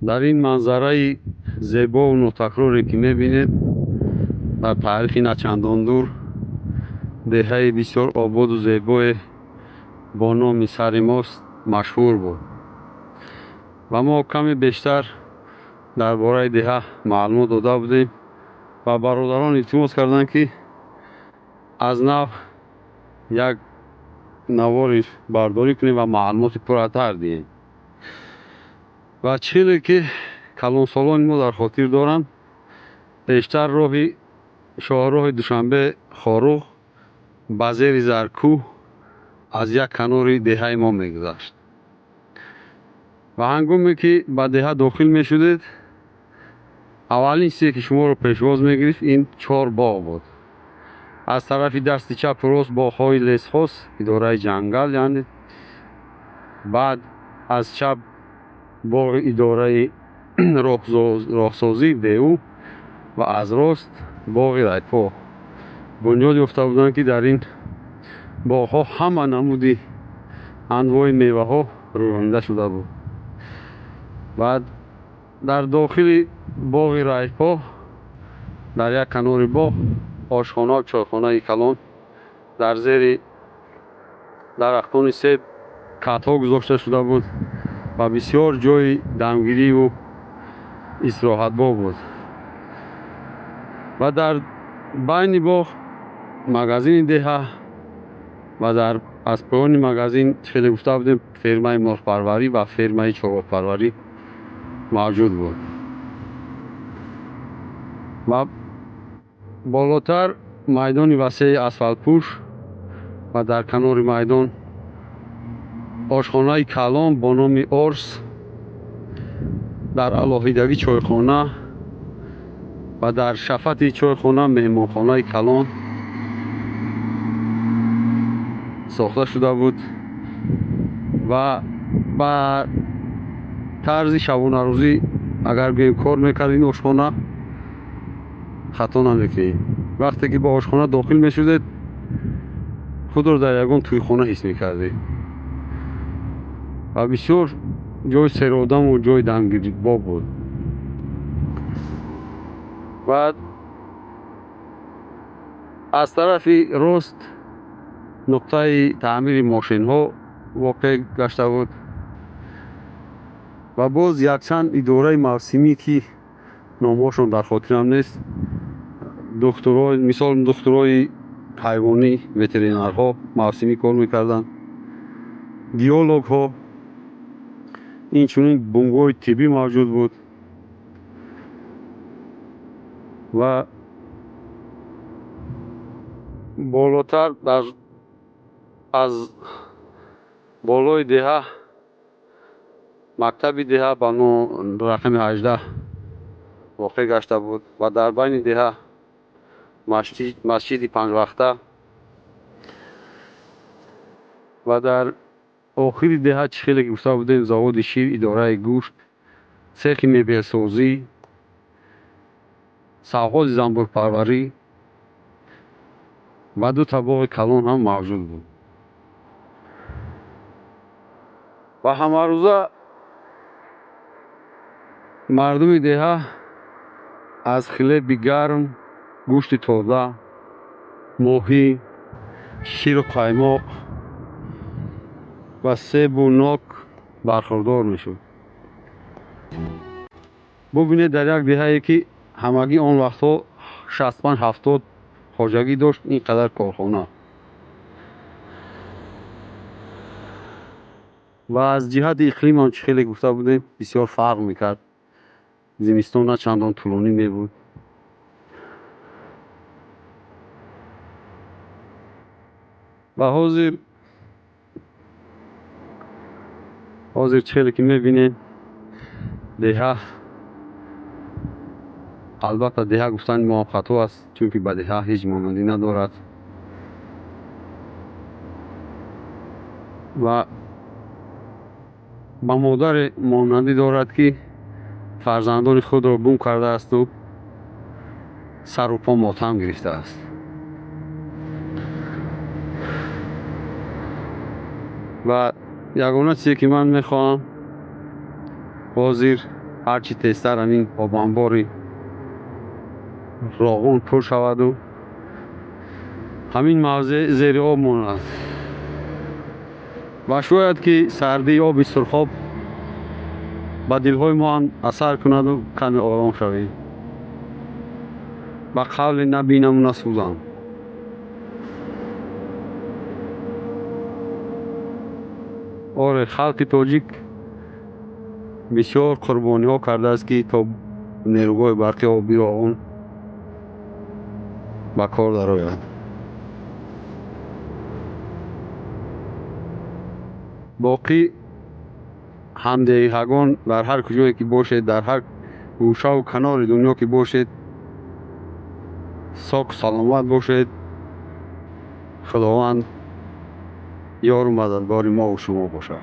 Дар ин манзараи зебову нотакроре, ки мебинед, дар таърихи начандон дур деҳаи бисёр ободу зебое бо номи Сари Мост машҳур буд. Ва мо каме бештар дар бораи деҳа маълумот дода будем ва бародарон илтимос карданд, ки аз нав як навори бардорӣ кунем ва маълумоти пурратар диҳем. Ва чӣ хеле ки калонсолони мо дар хотир доранд, бештар роҳи шоҳроҳи Душанбе Хоруғ ба зери Заркӯҳ аз як канори деҳаи мо мегузашт. Ва ҳангоме ки ба деҳа дохил мешудед, аввалин чизе, ки шуморо пешвоз мегирифт, ин чор боғ буд. Аз тарафи дасти чапу рост боғҳои лесхоз, идораи ҷангал, яъне баъд аз чап боғи идораи роҳсозӣ ДУ ва аз рост боғи райпо бунёд ёфта буданд, ки дар ин боғҳо ҳама намуди анвои меваҳо рӯёнида шуда буд. Баъд дар дохили боғи райпо, дар як канори боғ, ошхонаву чойхонаи калон дар зери дарахтони себ катҳо гузошта шуда буд ва бисёр ҷойи дамгириву истироҳатбоғ буд. Ва дар байни боғ магазини деҳа ва дар аз поёни магазин, хеле гуфта будем, фермаи морғпарварӣ ва фермаи чорвопарварӣ мавҷуд буд. Ва болотар майдони васеи асфалтпӯш ва дар канори майдон ошхонаи калон бо номи Орс, дар алоҳидагӣ чойхона ва дар шафати чойхона меҳмонхонаи калон сохта шуда буд ва ба тарзи шабонарӯзӣ, агар гӯем, кор мекард ин ошхона, хато намекунем. Вақте ки ба ошхона дохил мешудед, худро дар ягон тӯйхона ҳис мекардед ва бисёр ҷои серодаму ҷои дамгирибоб буд. Баъд аз тарафи рост нуқтаи таъмири мошинҳо воқеъ гашта буд ва боз якчанд идораи мавсимӣ, ки номҳошон дар хотирам нест, духтуро, мисол, духтурои ҳайвонӣ, ветеринарҳо мавсимӣ кор мекарданд, геологҳо, инчунин бунгоҳи тиббӣ мавҷуд буд. Ва болотар дар аз болои деҳа мактаби деҳа ба рақами 18 воқеъ гашта буд ва дар байни деҳа масҷиди панҷвақта ва дар охири деҳа, чӣ хеле ки гуфта будем, заводи шир, идораи гӯшт, цехи мебелсозӣ, совхози занбурпарварӣ ва дута боғи калон ҳам мавҷуд буд. Ва ҳамарӯза мардуми деҳа аз хлеби гарм, гӯшти тоза, моҳӣ, ширу қаймоқ ва себу нок бархурдор мешуд. Бубинед, дар як деҳае, ки ҳамагӣ он вақтҳо 65-70 хоҷагӣ дошт, ин қадар корхона. Ва аз ҷиҳати иқлимам, чӣ хеле гуфта будем, бисёр фарқ мекард. Зимистон на чандон тӯлонӣ мебуд. Ва ҳозир чӣ хеле ки мебинем, деҳа, албатта, деҳа гуфтани мо ҳам хато аст, чунки ба деҳа ҳеҷ монандӣ надорад ва ба модаре монандӣ дорад, ки фарзандони худро гум кардаасту сару по мотам гирифтааст. Ва ягона чизе, ки ман мехоҳам ҳозир Ҳарчи тезтар ҳамин обанбори Роғун пур шаваду ҳамин мавзеъ зери об монад ва шояд ки сардии оби Сурхоб ба дилҳои мо ҳам асар кунаду каме ором шавем. Ба қавле, набинаму насӯзам. Оре, халқи тоҷик бисёр қурбониҳо кардааст, ки то нерӯгоҳи барқи оби Роғун ба кор дарояд. Боқӣ ҳамдеҳагон, дар ҳар куҷое ки бошед, дар ҳар гӯшаву канори дунё ки бошед, соку саломат бошед. Худованд ёру мададгори мову шумо бошад.